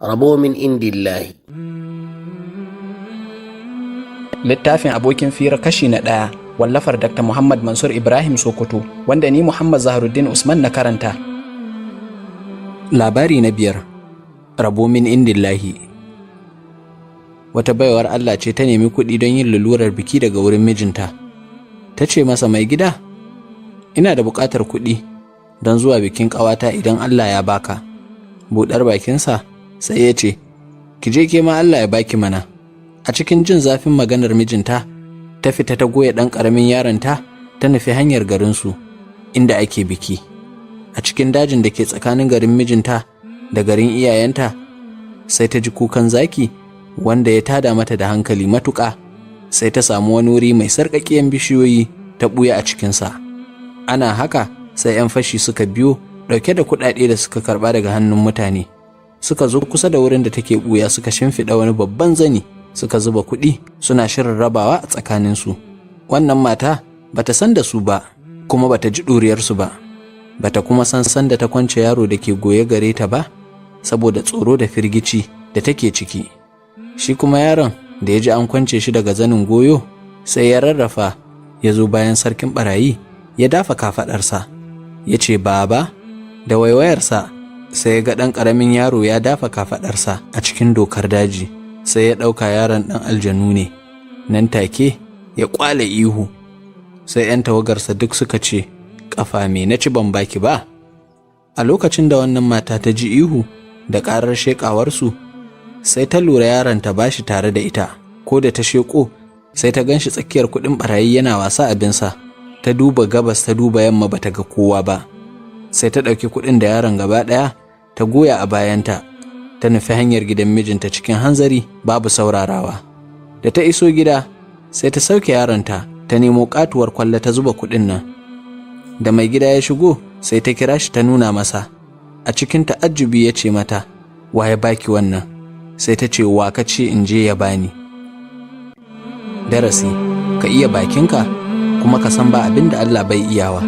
Rabo min indillahi. Littafin Abokin Fira kashi na 1, wallafar Dr. Muhammad Mansur Ibrahim Sokoto, wanda ni Muhammad Zaharuddin Usman na karanta. Labari na 5, Rabo min indillahi. Wata baiwar Allah ce ta nemi kuɗi don yin lalurar biki daga wurin mijinta. Ta ce masa, "Mai gida, ina da buƙatar kuɗi don zuwa bikin ƙawata idan Allah ya baka." Buɗar bakinsa sai ya ce, "Ki je ke ma Allah ya baki mana." A cikin jin zafin maganar mijinta, ta fita ta goya ɗan ƙaramin yaronta, ta nufi hanyar garinsu inda ake biki. A cikin dajin da ke tsakanin garin mijinta da garin iyayenta, sai ta ji kukan zaki wanda ya tada mata da hankali matuƙa. Sai ta samu wani wuri mai sarƙaƙiyan bishiyoyi ta ɓuya a cikinsa. Ana haka sai 'yan fashi suka biyo ɗauke da kuɗaɗe da suka karɓa daga hannun mutane. Suka zo kusa da wurin da take ɓuya, suka shimfiɗa wani babban zani, suka zuba kuɗi, suna shirin rabawa a tsakaninsu. Wannan mata bata san da su ba, kuma bata ji ɗuriyarsu ba, bata kuma san sanda ta kwance yaro da ke goye gare ta ba, saboda tsoro da firgici da take ciki. Shi kuma yaron da ya ji an kwance shi daga zanin goyo, sai ya rarrafa ya zo bayan sarkin barayi, ya dafa kafaɗarsa, ya ce, "Baba." Da waiwayarsa sai ya ga ɗan ƙaramin yaro ya dafa kafaɗarsa a cikin dokar daji. Sai ya ɗauka yaron ɗan aljanu ne. Nan take ya ƙwale ihu, sai 'yan tawagarsa duk suka ce, "Ƙafa me na ci ban baki ba?" A lokacin da wannan mata ta ji ihu da ƙarar sheƙawarsu, sai ta lura yaron ta bashi tare da ita. Ko da ta sheƙo, sai ta gan shi tsakiyar kuɗin ɓarayi yana wasa abinsa. Ta duba gabas, ta duba yamma, bata ga kowa ba. Sai ta ɗauki kuɗin da yaron gaba ɗaya, ta goya a bayanta, ta nufi hanyar gidan mijinta cikin hanzari babu saurarawa. Da ta iso gida, sai ta sauke yaronta, ta nemo katuwar kwalla ta zuba kuɗin nan. Da mai gida ya shigo, sai ta kira shi ta nuna masa. A cikin ta'ajjubi ya ce mata, "Wa ya baki wannan?" Sai ta ce, "Wa ka ce in je ya bani?" Darasi: ka iya bakinka, kuma ka san ba abin da Allah bai iyawa.